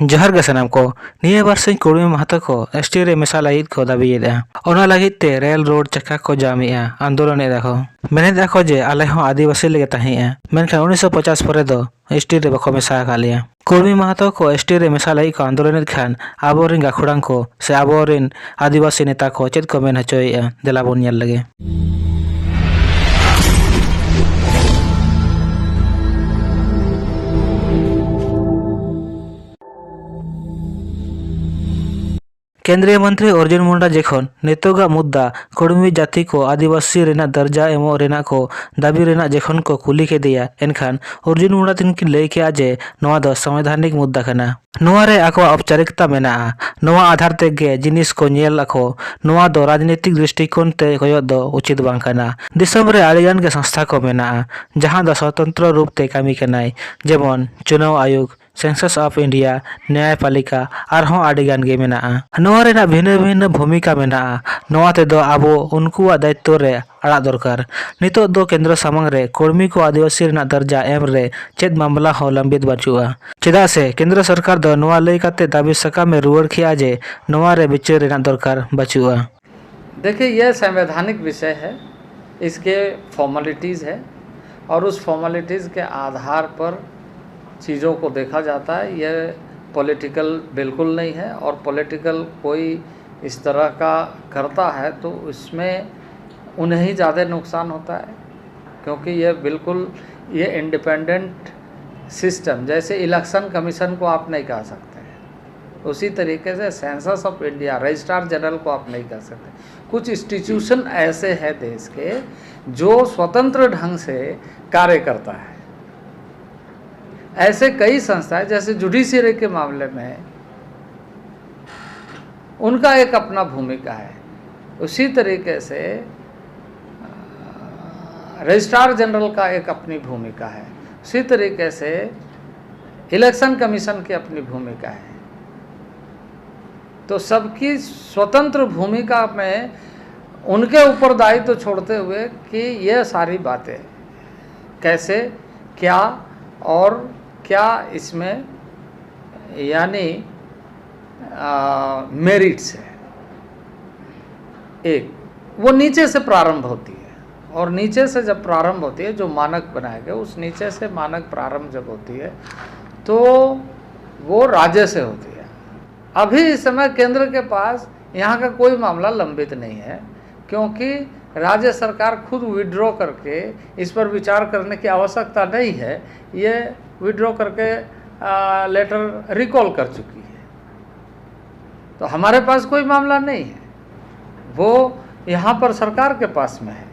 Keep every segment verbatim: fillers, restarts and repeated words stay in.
ᱡᱚᱦᱟᱨ ᱜᱮ ᱥᱟᱱᱟᱢ ᱠᱚ᱾ ᱱᱤᱭᱟᱹ ᱵᱟᱨ ᱥᱤᱧ ᱠᱩᱲᱢᱤ ᱢᱟᱦᱟᱛᱚ ᱠᱚ ᱮᱥ ᱴᱤ ᱨᱮ ᱢᱮᱥᱟ ᱞᱟᱹᱜᱤᱫ ᱠᱚ ᱫᱟᱹᱵᱤᱭᱮᱫᱼᱟ᱾ ᱚᱱᱟ ᱞᱟᱹᱜᱤᱫ ᱛᱮ ᱨᱮᱞ, ᱨᱳᱰ ᱪᱟᱠᱟ ᱠᱚ ᱡᱟᱢ ᱮᱫᱼᱟ, ᱟᱱᱫᱳᱞᱚᱱ ᱮᱫᱼᱟ ᱠᱚ᱾ ᱢᱮᱱᱮᱫᱼᱟ ᱠᱚ ᱡᱮ ᱟᱞᱮ ᱦᱚᱸ ᱟᱹᱫᱤᱵᱟᱹᱥᱤ ᱞᱮᱠᱟ ᱛᱟᱦᱮᱸᱜᱼᱟ, ᱢᱮᱱᱠᱷᱟᱱ ᱩᱱᱤᱥᱥᱚ ᱯᱚᱪᱟᱥ ᱯᱚᱨᱮ ᱫᱚ ᱮᱥ ᱴᱤ ᱨᱮ ᱵᱟᱠᱚ ᱢᱮᱥᱟ ᱟᱠᱟᱫ ᱞᱮᱭᱟ᱾ ᱠᱩᱲᱢᱤ ᱢᱟᱦᱟᱛᱚ ᱠᱚ ᱮᱥ ᱴᱤ ᱨᱮ ᱢᱮᱥᱟ ᱞᱟᱹᱜᱤᱫ ᱠᱚ ᱟᱱᱫᱳᱞᱚᱱᱮᱫ ᱠᱷᱟᱱ ᱟᱵᱚᱨᱮᱱ ᱜᱟᱹᱠᱷᱩᱲᱟᱱ ᱠᱚ ᱥᱮ ᱟᱵᱚᱨᱮᱱ ᱟᱹᱫᱤᱵᱟᱹᱥᱤ ᱱᱮᱛᱟ ᱠᱚ ᱪᱮᱫ ᱠᱚ ᱢᱮᱱ ᱦᱚᱪᱚᱭᱮᱫᱼᱟ, ᱫᱮᱞᱟ ᱵᱚᱱ ᱧᱮᱞ ᱞᱮᱜᱮ᱾ ᱠᱮᱱᱫᱨᱤᱭᱚ ᱢᱚᱱᱛᱨᱤ ᱚᱨᱡᱩᱱ ᱢᱩᱱᱰᱟ ᱡᱚᱠᱷᱚᱱ ᱱᱤᱛᱚᱜᱟᱜ ᱢᱩᱫᱽᱫᱟ ᱠᱩᱲᱢᱤ ᱡᱟᱹᱛᱤ ᱠᱚ ᱟᱹᱫᱤᱵᱟᱹᱥᱤ ᱨᱮᱱᱟᱜ ᱫᱚᱨᱡᱟ ᱮᱢᱚᱜ ᱨᱮᱱᱟᱜ ᱠᱚ ᱫᱟᱹᱵᱤ ᱨᱮᱱᱟᱜ ᱡᱚᱠᱷᱚᱱ ᱠᱚ ᱠᱩᱞᱤ ᱠᱮᱫᱮᱭᱟ, ᱮᱱᱠᱷᱟᱱ ᱚᱨᱡᱩᱱ ᱢᱩᱱᱰᱟ ᱛᱤᱠᱤᱱ ᱠᱤᱱ ᱞᱟᱹᱭ ᱠᱮᱫᱼᱟ ᱡᱮ ᱱᱚᱣᱟ ᱫᱚ ᱥᱚᱝᱵᱤᱫᱷᱟᱱᱤᱠ ᱢᱩᱫᱽᱫᱟ ᱠᱟᱱᱟ᱾ ᱱᱚᱣᱟ ᱨᱮ ᱟᱠᱚᱣᱟᱜ ᱚᱯᱪᱟᱨᱤᱠᱛᱟ ᱢᱮᱱᱟᱜᱼᱟ᱾ ᱱᱚᱣᱟ ᱟᱫᱷᱟᱨ ᱛᱮᱜᱮ ᱡᱤᱱᱤᱥ ᱠᱚ ᱧᱮᱞ ᱟᱠᱚ᱾ ᱱᱚᱣᱟ ᱫᱚ ᱨᱟᱡᱽᱱᱤᱛᱤᱠ ᱫᱨᱤᱥᱴᱤᱠᱳᱱ ᱛᱮ ᱠᱚᱭᱚᱜ ᱫᱚ ᱩᱪᱤᱛ ᱵᱟᱝ ᱠᱟᱱᱟ᱾ ᱫᱤᱥᱚᱢ ᱨᱮ ᱟᱹᱰᱤ ᱜᱟᱱ ᱜᱮ ᱥᱚᱝᱥᱛᱷᱟ ᱠᱚ ᱢᱮᱱᱟᱜᱼᱟ, ᱡᱟᱦᱟᱸ ᱫᱚ ᱥᱚᱛᱚᱱᱛᱨᱚ ᱨᱩᱯ ᱛᱮ ᱠᱟᱹᱢᱤ ᱠᱟᱱᱟᱭ, ᱡᱮᱢᱚᱱ ᱪᱩᱱᱟᱣ ᱟᱭᱳᱜᱽ, Census of India, ᱱᱮᱭᱟᱭᱯᱟᱞᱤᱠᱟ, ᱟᱨᱦᱚᱸ ᱟᱹᱰᱤ ᱜᱟᱱ ᱜᱮ ᱢᱮᱱᱟᱜᱼᱟ᱾ ᱱᱚᱣᱟ ᱨᱮᱱᱟᱜ ᱵᱷᱤᱱᱟᱹ ᱵᱷᱤᱱᱟᱹ ᱵᱷᱩᱢᱤᱠᱟ ᱢᱮᱱᱟᱜᱼᱟ᱾ ᱱᱚᱣᱟ ᱛᱮᱫᱚ ᱟᱵᱚ ᱩᱱᱠᱩᱣᱟᱜ ᱫᱟᱭᱤᱛᱛᱚ ᱨᱮ ᱟᱲᱟᱜ ᱫᱚᱨᱠᱟᱨ᱾ ᱱᱤᱛᱚᱜ ᱫᱚ ᱠᱮᱱᱫᱨᱚ ᱥᱟᱢᱟᱝ ᱨᱮ ᱠᱚᱲᱢᱤ ᱠᱚ ᱟᱹᱫᱤᱵᱟᱹᱥᱤ ᱨᱮᱱᱟᱜ ᱫᱚᱨᱡᱟ ᱮᱢ ᱨᱮ ᱪᱮᱫ ᱢᱟᱢᱞᱟ ᱦᱚᱸ ᱞᱟᱹᱢᱵᱤᱛ ᱵᱟᱹᱪᱩᱜᱼᱟ, ᱪᱮᱫᱟᱜ ᱥᱮ ᱠᱮᱱᱫᱨᱚ ᱥᱚᱨᱠᱟᱨ ᱫᱚ ᱱᱚᱣᱟ ᱞᱟᱹᱭ ᱠᱟᱛᱮ ᱫᱟᱹᱵᱤ ᱥᱟᱠᱟᱢ ᱮ ᱨᱩᱣᱟᱹᱲ ᱠᱮᱜᱼᱟ ᱡᱮ ᱱᱚᱣᱟ ᱨᱮ ᱵᱤᱪᱟᱹᱨ ᱨᱮᱱᱟᱜ ᱫᱚᱨᱠᱟᱨ ᱵᱟᱹᱪᱩᱜᱼᱟ᱾ देखिए, यह संवैधानिक विषय है, इसके फॉर्मेलिटीज़ है और उस फॉर्मेलिटीज़ के आधार पर चीज़ों को देखा जाता है। यह पॉलिटिकल बिल्कुल नहीं है और पॉलिटिकल कोई इस तरह का करता है तो उसमें उन्हें ही ज़्यादा नुकसान होता है, क्योंकि यह बिल्कुल, ये इंडिपेंडेंट सिस्टम, जैसे इलेक्शन कमीशन को आप नहीं कह सकते हैं, उसी तरीके से census of India registrar general को आप नहीं कह सकते। कुछ इंस्टीट्यूशन ऐसे हैं देश के जो स्वतंत्र ढंग से कार्य करता है। ऐसे कई संस्थाएं, जैसे जुडिशरी के मामले में उनका एक अपना भूमिका है, उसी तरीके से रजिस्ट्रार जनरल का एक अपनी भूमिका है, उसी तरीके से इलेक्शन कमीशन की अपनी भूमिका है। तो सबकी स्वतंत्र भूमिका में उनके ऊपर दायित्व छोड़ते हुए कि ये सारी बातें कैसे, क्या और क्या इसमें यानी मेरिट से एक, वो नीचे से प्रारंभ होती है। और नीचे से जब प्रारंभ होती है, जो मानक बनाए गए, उस नीचे से मानक प्रारंभ जब होती है, तो वो राज्य से होती है। अभी इस समय केंद्र के पास यहाँ का कोई मामला लंबित नहीं है, क्योंकि राज्य सरकार खुद विड्रॉ करके इस पर विचार करने की आवश्यकता नहीं है, ये विड्रॉ करके लेटर रिकॉल कर चुकी है। तो हमारे पास कोई मामला नहीं है, वो यहाँ पर सरकार के पास में है।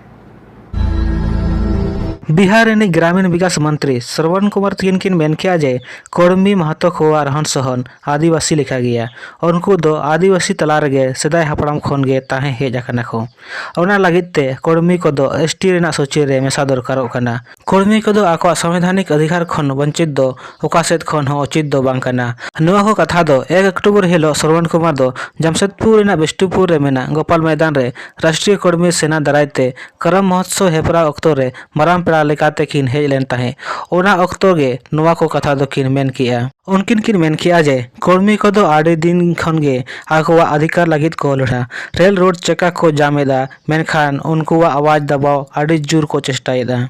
ᱵᱤᱦᱟᱨ ᱨᱤᱱᱤᱡ ᱜᱨᱟᱢᱤᱱ ᱵᱤᱠᱟᱥ ᱢᱚᱱᱛᱨᱤ ᱥᱨᱚᱵᱚᱱ ᱠᱩᱢᱟᱨ ᱛᱤᱠᱤᱱ ᱠᱤᱱ ᱢᱮᱱ ᱠᱮᱫᱼᱟ ᱡᱮ ᱠᱚᱲᱢᱤ, ᱢᱟᱦᱟᱛᱚ, ᱠᱷᱳᱣᱟ ᱨᱚᱦᱚᱱ ᱥᱚᱦᱚᱱ ᱟᱹᱫᱤᱵᱟᱹᱥᱤ ᱞᱮᱠᱟ ᱜᱮᱭᱟ᱾ ᱩᱱᱠᱩ ᱫᱚ ᱟᱹᱫᱤᱵᱟᱹᱥᱤ ᱛᱟᱞᱟ ᱨᱮᱜᱮ ᱥᱮᱫᱟᱭ ᱦᱟᱯᱲᱟᱢ ᱠᱷᱚᱱ ᱜᱮ ᱛᱟᱦᱮᱸ ᱦᱮᱡ ᱟᱠᱟᱱᱟ ᱠᱚ᱾ ᱚᱱᱟ ᱞᱟᱹᱜᱤᱫ ᱛᱮ ᱠᱚᱲᱢᱤ ᱠᱚᱫᱚ ᱮᱥ ᱴᱤ ᱨᱮᱱᱟᱜ ᱥᱩᱪᱤ ᱨᱮ ᱢᱮᱥᱟ ᱫᱚᱨᱠᱟᱨᱚᱜ ᱠᱟᱱᱟ᱾ ᱠᱚᱲᱢᱤ ᱠᱚᱫᱚ ᱟᱠᱚᱣᱟᱜ ᱥᱚᱝᱵᱤᱫᱷᱟᱱᱤᱠ ᱚᱫᱷᱤᱠᱟᱨ ᱠᱷᱚᱱ ᱵᱚᱧᱪᱤᱛ ᱫᱚ ᱚᱠᱟ ᱥᱮᱫ ᱠᱷᱚᱱ ᱦᱚᱸ ᱩᱪᱤᱛ ᱫᱚ ᱵᱟᱝ ᱠᱟᱱᱟ᱾ ᱱᱚᱣᱟ ᱠᱚ ᱠᱟᱛᱷᱟ ᱫᱚ ᱮᱠ ᱚᱠᱴᱳᱵᱚᱨ ᱦᱤᱞᱳᱜ ᱥᱨᱚᱵᱚᱱ ᱠᱩᱢᱟᱨ ᱫᱚ ᱡᱟᱢᱥᱮᱫᱽᱯᱩᱨ ᱨᱮᱱᱟᱜ ᱵᱤᱥᱴᱩᱯᱩᱨ ᱨᱮ ᱢᱮᱱᱟᱜ ᱜᱳᱯᱟᱞ ᱢᱚᱭᱫᱟᱱ ᱨᱮ ᱨᱟᱥᱴᱨᱤᱭᱚ ᱠᱚᱲᱢᱤ ᱥᱮᱱᱟ ᱫᱟᱨᱟᱭ ᱛᱮ ᱠᱟᱨᱟᱢ ᱢᱚᱦᱳᱛᱥᱚᱵ ᱦᱮᱯᱨᱟᱣ ᱚᱠᱛᱚ ᱨᱮ ᱢᱟᱨᱟᱝ ᱯᱮᱲᱟ ᱞᱮᱠᱟᱛᱮ ᱠᱤᱱ ᱦᱮᱡ ᱞᱮᱱ ᱛᱟᱦᱮᱸᱫ᱾ ᱚᱱᱟ ᱚᱠᱛᱚ ᱜᱮ ᱱᱚᱣᱟ ᱠᱚ ᱠᱟᱛᱷᱟ ᱫᱚᱠᱤᱱ ᱢᱮᱱ ᱠᱮᱜᱼᱟ᱾ ᱩᱱᱠᱤᱱ ᱠᱤᱱ ᱢᱮᱱ ᱠᱮᱜᱼᱟ ᱡᱮ ᱠᱚᱲᱢᱤ ᱠᱚᱫᱚ ᱟᱹᱰᱤ ᱫᱤᱱ ᱠᱷᱚᱱ ᱜᱮ ᱟᱠᱚᱣᱟᱜ ᱚᱫᱷᱤᱠᱟᱨ ᱞᱟᱹᱜᱤᱫ ᱠᱚ ᱞᱟᱹᱲᱦᱟ᱾ ᱨᱮᱞ ᱨᱳᱰ ᱪᱟᱠᱟ ᱠᱚ ᱡᱟᱢ ᱮᱫᱟ, ᱢᱮᱱᱠᱷᱟᱱ ᱩᱱᱠᱩᱣᱟᱜ ᱟᱣᱟᱡᱽ ᱫᱟᱵᱟᱣ ᱟᱹᱰᱤ ᱡᱳᱨ ᱠᱚ ᱪᱮᱥᱴᱟᱭᱮᱫᱟ᱾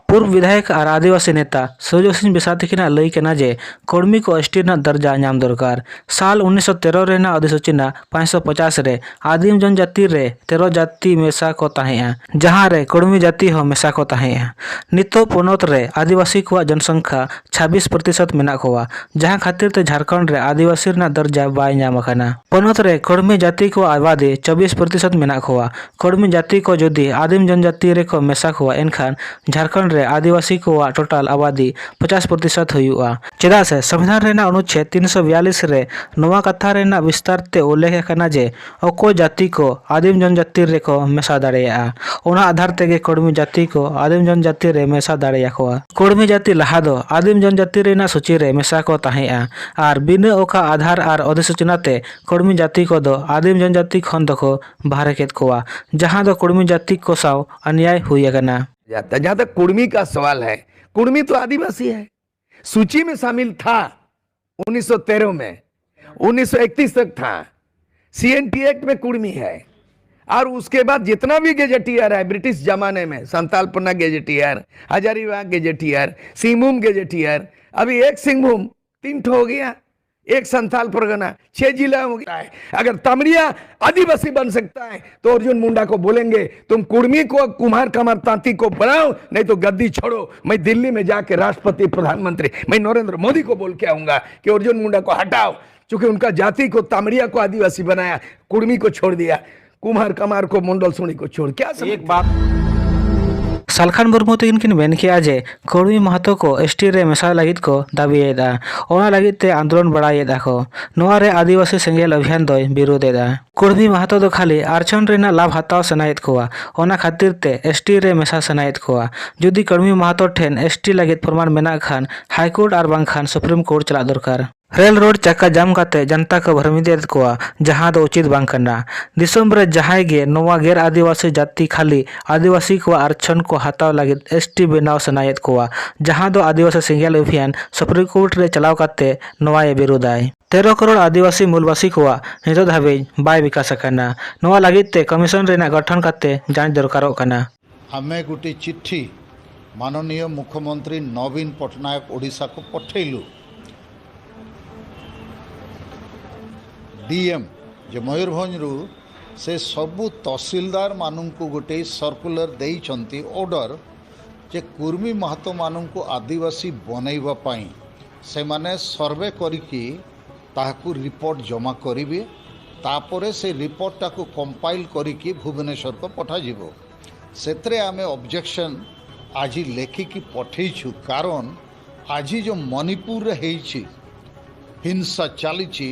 ᱯᱩᱨᱵ ᱵᱤᱫᱷᱟᱭᱚᱠ ᱟᱨ ᱟᱹᱫᱤᱵᱟᱹᱥᱤ ᱱᱮᱛᱟ ᱥᱩᱨᱡᱚ ᱥᱤᱝ ᱵᱮᱥᱨᱟ ᱛᱤᱠᱤᱱᱟᱜ ᱞᱟᱹᱭ ᱠᱟᱱᱟ ᱡᱮ ᱠᱚᱲᱢᱤ ᱠᱚ ᱮᱥ ᱴᱤ ᱨᱮᱱᱟᱜ ᱫᱚᱨᱡᱟ ᱧᱟᱢ ᱫᱚᱨᱠᱟᱨ᱾ ᱥᱟᱞ ᱩᱱᱤᱥᱥᱚ ᱛᱮᱨᱚ ᱨᱮᱱᱟᱜ ᱚᱫᱷᱤᱥᱩᱪᱚᱱᱟ ᱯᱟᱸᱪᱥᱚ ᱯᱚᱪᱟᱥ ᱨᱮ ᱟᱹᱫᱤᱢ ᱡᱚᱱᱡᱟᱹᱛᱤ ᱨᱮ ᱛᱮᱨᱚ ᱡᱟᱹᱛᱤ ᱢᱮᱥᱟ ᱠᱚ ᱛᱟᱦᱮᱸᱜᱼᱟ, ᱡᱟᱦᱟᱸ ᱨᱮ ᱠᱚᱲᱢᱤ ᱡᱟᱹᱛᱤ ᱦᱚᱸ ᱢᱮᱥᱟ ᱠᱚ ᱛᱟᱦᱮᱸᱜᱼᱟ᱾ ᱱᱤᱛᱚᱜ ᱯᱚᱱᱚᱛ ᱨᱮ ᱟᱹᱫᱤᱵᱟᱹᱥᱤ ᱠᱚᱣᱟᱜ ᱡᱚᱱᱥᱚᱝᱠᱷᱟ ᱪᱷᱟᱵᱵᱤᱥ ᱯᱨᱚᱛᱤᱥᱚᱛ ᱢᱮᱱᱟᱜ ᱠᱚᱣᱟ, ᱡᱟᱦᱟᱸ ᱠᱷᱟᱹᱛᱤᱨ ᱛᱮ ᱡᱷᱟᱲᱠᱷᱚᱸᱰ ᱨᱮ ᱟᱹᱫᱤᱵᱟᱹᱥᱤ ᱨᱮᱱᱟᱜ ᱫᱚᱨᱡᱟ ᱵᱟᱭ ᱧᱟᱢ ᱟᱠᱟᱱᱟ᱾ ᱯᱚᱱᱚᱛ ᱨᱮ ᱠᱚᱲᱢᱤ ᱡᱟᱹᱛᱤ ᱠᱚᱣᱟᱜ ᱟᱵᱟᱫᱤ ᱪᱚᱵᱵᱤᱥ ᱯᱨᱚᱛᱤᱥᱚᱛ ᱢᱮᱱᱟᱜ ᱠᱚᱣᱟ᱾ ᱠᱚᱲᱢᱤ ᱡᱟᱹᱛᱤ ᱠᱚ ᱡᱩᱫᱤ ᱟᱹᱫᱤᱢ ᱡᱚᱱᱡᱟᱹᱛᱤ ᱨᱮᱠᱚ ᱢᱮᱥᱟ ᱠᱚᱣᱟ, ᱮᱱᱠᱷᱟᱱ ᱡᱷᱟᱲᱠᱷᱚᱸᱰ ᱨᱮ ᱟᱹᱫᱤᱵᱟᱹᱥᱤ ᱠᱚᱣᱟᱜ ᱴᱳᱴᱟᱞ ᱟᱵᱟᱫᱤ ᱯᱚᱪᱟᱥ ᱯᱨᱚᱛᱤᱥᱚᱛ ᱦᱩᱭᱩᱜᱼᱟ᱾ ᱪᱮᱫᱟᱜ ᱥᱮ ᱥᱚᱝᱵᱤᱫᱷᱟᱱ ᱨᱮᱱᱟᱜ ᱚᱱᱩᱪᱪᱷᱮᱫ ᱛᱤᱱᱥᱚ ᱵᱤᱭᱟᱞᱤᱥ ᱨᱮ ᱱᱚᱣᱟ ᱠᱟᱛᱷᱟ ᱨᱮᱱᱟᱜ ᱵᱤᱥᱛᱟᱨ ᱛᱮ ᱩᱞᱞᱮᱠᱷ ᱟᱠᱟᱱᱟ ᱡᱮ ᱚᱠᱚᱭ ᱡᱟᱹᱛᱤ ᱠᱚ ᱟᱹᱫᱤᱢ ᱡᱚᱱᱡᱟᱹᱛᱤ ᱨᱮᱠᱚ ᱢᱮᱥᱟ ᱫᱟᱲᱮᱭᱟᱜᱼᱟ᱾ ᱚᱱᱟ ᱟᱫᱷᱟᱨ ᱛᱮᱜᱮ ᱠᱚᱲᱢᱤ ᱡᱟᱹᱛᱤ ᱠᱚ ᱟᱹᱫᱤᱢ ᱡᱚᱱᱡᱟᱹᱛᱤ ᱨᱮ ᱢᱮᱥᱟ ᱫᱟᱲᱮᱭᱟᱠᱚᱣᱟ᱾ ᱠᱚᱲᱢᱤ ᱡᱟᱹᱛᱤ ᱞᱟᱦᱟ ᱫᱚ ᱟᱹᱫᱤᱢ ᱡᱚᱱᱡᱟᱹᱛᱤ ᱨᱮᱱᱟᱜ ᱥᱩᱪᱤ ᱨᱮ ᱢᱮᱥᱟ ᱠᱚ ᱛᱟᱦᱮᱸᱜᱼᱟ ᱟᱨ ᱵᱤᱱᱟᱹ ᱚᱠᱟ ᱟᱫᱷᱟᱨ ᱟᱨ ᱚᱫᱷᱤᱥᱩᱪᱚᱱᱟ ᱛᱮ ᱠᱚᱲᱢᱤ ᱡᱟᱹᱛᱤ ᱠᱚᱫᱚ ᱟᱹᱫᱤᱢ ᱡᱚᱱᱡᱟᱹᱛᱤ ᱠᱷᱚᱱ ᱫᱚᱠᱚ ᱵᱟᱦᱨᱮ ᱠᱮᱫ ᱠᱚᱣᱟ, ᱡᱟᱦᱟᱸ ᱫᱚ ᱠᱚᱲᱢᱤ ᱡᱟᱹᱛᱤ ᱠᱚ ᱥᱟᱶ ᱚᱱᱭᱟᱭ ᱦᱩᱭ ᱟᱠᱟᱱᱟ᱾ जाता। जहां तक कुर्मी का सवाल है, कुर्मी तो आदिवासी है, सूची में शामिल था, उन्नीस सौ तेरह में, उन्नीस सौ इकतीस तक था। सीएनटी एक्ट में कुर्मी है। और उसके बाद जितना भी गजेटियर है ब्रिटिश जमाने में, संताल पन्ना gazetteer, Hazaribagh gazetteer, Singhbhum gazetteer, अभी एक सिंहभूम तीन ठो हो गया, एक संताल परगना, छह जिला हो गया है। अगर तमड़िया आदिवासी बन सकता है तो अर्जुन मुंडा को बोलेंगे, तुम कुर्मी को, कुम्हार कमार तांती को बनाओ, नहीं तो गद्दी छोड़ो। मैं दिल्ली में जाके राष्ट्रपति, प्रधानमंत्री, मैं नरेंद्र मोदी को बोल के आऊंगा कि अर्जुन मुंडा को हटाओ, क्योंकि उनका जाति को, तमड़िया को आदिवासी बनाया, कुर्मी को छोड़ दिया, कुम्हार कमार को, मंडल सोनी को छोड़, क्या समझ एक बात। ᱥᱟᱞᱠᱷᱟᱱ ᱢᱩᱨᱢᱩ ᱛᱟᱹᱠᱤᱱ ᱠᱤᱱ ᱢᱮᱱ ᱠᱮᱜᱼᱟ ᱡᱮ ᱠᱩᱲᱢᱤ ᱢᱟᱦᱟᱛᱚ ᱠᱚ ᱮᱥᱴᱤ ᱨᱮ ᱢᱮᱥᱟ ᱞᱟᱹᱜᱤᱫ ᱠᱚ ᱫᱟᱹᱵᱤᱭᱮᱫᱼᱟ᱾ ᱚᱱᱟ ᱞᱟᱹᱜᱤᱫ ᱛᱮ ᱟᱱᱫᱳᱞᱚᱱ ᱵᱟᱲᱟᱭᱮᱫᱼᱟ ᱠᱚ᱾ ᱱᱚᱣᱟ ᱨᱮ ᱟᱹᱫᱤᱵᱟᱹᱥᱤ ᱥᱮᱸᱜᱮᱞ ᱚᱵᱷᱤᱭᱟᱱ ᱫᱚᱭ ᱵᱤᱨᱳᱫᱷ ᱮᱫᱼᱟ᱾ ᱠᱩᱲᱢᱤ ᱢᱟᱦᱟᱛᱚ ᱫᱚ ᱠᱷᱟᱹᱞᱤ ᱟᱨᱪᱷᱚᱱ ᱨᱮᱱᱟᱜ ᱞᱟᱵᱷ ᱦᱟᱛᱟᱣ ᱥᱟᱱᱟᱭᱮᱫ ᱠᱚᱣᱟ, ᱚᱱᱟ ᱠᱷᱟᱹᱛᱤᱨ ᱛᱮ ᱮᱥᱴᱤ ᱨᱮ ᱢᱮᱥᱟ ᱥᱟᱱᱟᱭᱮᱫ ᱠᱚᱣᱟ᱾ ᱡᱩᱫᱤ ᱠᱩᱲᱢᱤ ᱢᱟᱦᱟᱛᱚ ᱴᱷᱮᱱ ᱮᱥᱴᱤ ᱞᱟᱹᱜᱤᱫ ᱯᱨᱚᱢᱟᱱ ᱢᱮᱱᱟᱜ ᱠᱷᱟᱱ ᱦᱟᱭᱠᱳᱨᱴ ᱟᱨ ᱵᱟᱝᱠᱷᱟᱱ ᱥᱩᱯᱨᱤᱢ ᱠᱳᱨᱴ ᱪᱟᱞᱟᱜ ᱫᱚᱨᱠᱟᱨ᱾ ᱨᱮᱞ ᱨᱳᱰ ᱪᱟᱠᱟ ᱡᱟᱢ ᱠᱟᱛᱮ ᱡᱟᱱᱛᱟ ᱠᱚ ᱵᱷᱨᱚᱢᱤᱛ ᱮᱫ ᱠᱚᱣᱟ, ᱡᱟᱦᱟᱸ ᱫᱚ ᱩᱪᱤᱛ ᱵᱟᱝ ᱠᱟᱱᱟ᱾ ᱫᱤᱥᱚᱢ ᱨᱮ ᱡᱟᱦᱟᱸᱭ ᱜᱮ ᱱᱚᱣᱟ ᱜᱮᱨ ᱟᱹᱫᱤᱵᱟᱹᱥᱤ ᱡᱟᱹᱛᱤ ᱠᱷᱟᱹᱞᱤ ᱟᱹᱫᱤᱵᱟᱹᱥᱤ ᱠᱚᱣᱟᱜ ᱟᱨᱪᱷᱚᱱ ᱠᱚ ᱦᱟᱛᱟᱣ ᱞᱟᱹᱜᱤᱫ ᱮᱥᱴᱤ ᱵᱮᱱᱟᱣ ᱥᱟᱱᱟᱭᱮᱫ ᱠᱚᱣᱟ, ᱡᱟᱦᱟᱸ ᱫᱚ ᱟᱹᱫᱤᱵᱟᱹᱥᱤ ᱥᱮᱸᱜᱮᱞ ᱚᱵᱷᱤᱭᱟᱱ ᱥᱩᱯᱨᱤᱢ ᱠᱳᱨᱴ ᱨᱮ ᱪᱟᱞᱟᱣ ᱠᱟᱛᱮ ᱱᱚᱣᱟᱭ ᱵᱤᱨᱳᱫᱟᱭ᱾ ᱛᱮᱨᱚ ᱠᱨᱳᱲ ᱟᱹᱫᱤᱵᱟᱹᱥᱤ ᱢᱩᱞᱵᱟᱹᱥᱤ ᱠᱚᱣᱟᱜ ᱱᱤᱛᱚᱜ ᱫᱷᱟᱹᱵᱤᱡ ᱵᱟᱭ ᱵᱤᱠᱟᱥ ᱟᱠᱟᱱᱟ᱾ ᱱᱚᱣᱟ ᱞᱟᱹᱜᱤᱫ ᱛᱮ ᱠᱚᱢᱤᱥᱚᱱ ᱨᱮᱱᱟᱜ ᱜᱚᱴᱷᱚᱱ ᱠᱟᱛᱮ ᱡᱟᱸᱪ ᱫᱚᱨᱠᱟᱨᱚᱜ ᱠᱟᱱᱟ᱾ ଆମେ ଗୋଟିଏ ଚିଠି ମାନନୀୟ ମୁଖ୍ୟମନ୍ତ୍ରୀ ନବୀନ ପଟ୍ଟନାୟକ ଓଡ଼ିଶାକୁ ପଠେଇଲୁ। ଡିଏମ୍ ଯେ ମୟୂରଭଞ୍ଜରୁ, ସେ ସବୁ ତହସିଲଦାରମାନଙ୍କୁ ଗୋଟେ ସର୍କୁଲାର ଦେଇଛନ୍ତି, ଅର୍ଡର, ଯେ କୁର୍ମୀ ମାହାତମାନଙ୍କୁ ଆଦିବାସୀ ବନେଇବା ପାଇଁ ସେମାନେ ସର୍ଭେ କରିକି ତାହାକୁ ରିପୋର୍ଟ ଜମା କରିବେ। ତାପରେ ସେ ରିପୋର୍ଟଟାକୁ କମ୍ପାଇଲ୍ କରିକି ଭୁବନେଶ୍ୱରକୁ ପଠାଯିବ। ସେଥିରେ ଆମେ ଅବଜେକ୍ସନ୍ ଆଜି ଲେଖିକି ପଠେଇଛୁ, କାରଣ ଆଜି ଯେଉଁ ମଣିପୁରରେ ହେଇଛି, ହିଂସା ଚାଲିଛି,